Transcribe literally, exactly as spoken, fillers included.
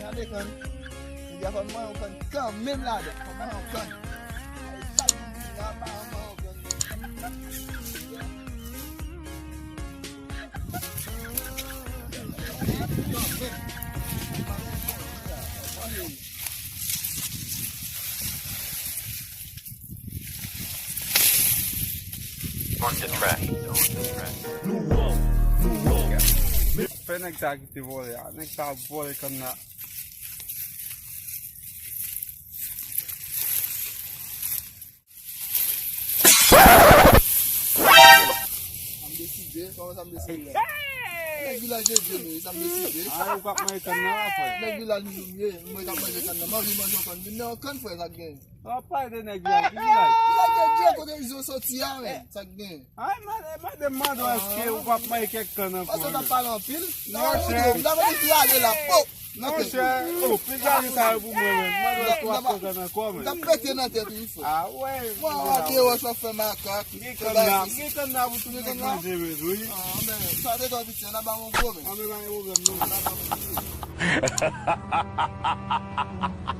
Gade kann. Nèg la fè m manyen yon kann kanmenm ladan. Fè m manyen yon kann. Ay, sa ki di la pa manyen yon kann. Mark the trash. Fè nèg sa kite vòlè a. Nèg sa ap vòlè kann la. Sa m deside, kòman sa m deside la? Nèg vilaj de Dye, men, sa m deside. A, ou p ap manje kann nan, la, frè? Nèg vilaj nou, nou ye, mwen k ap manje kann nan. M anvi manje yon kann. Vin nan yon kann, frè, sa k gen. W ap pale de nèg vilaj, ki vilaj? Vilaj de Dye, kote Izo soti a, men, sa k gen. Ay, mande, mande, mande, èske ou p ap manje kèk kann ankò? Paske w t ap pale anpil. Non, chè. M t ap mande si ale la. Oh! Monchè, oh, pil gade sa yo pou mwen, men. Mwen dwe twa sezòn ankò, men. M t ap pete nan tèt ou, wi, frè. A, wè. Mwen, wè, de wòch w ap fè makak. Gen kann la, gen kann la pou tout moun manje, men, wi. A, men, sa te twò piti, an aba yon gwo, men. A, men, pa gen pwoblèm, non.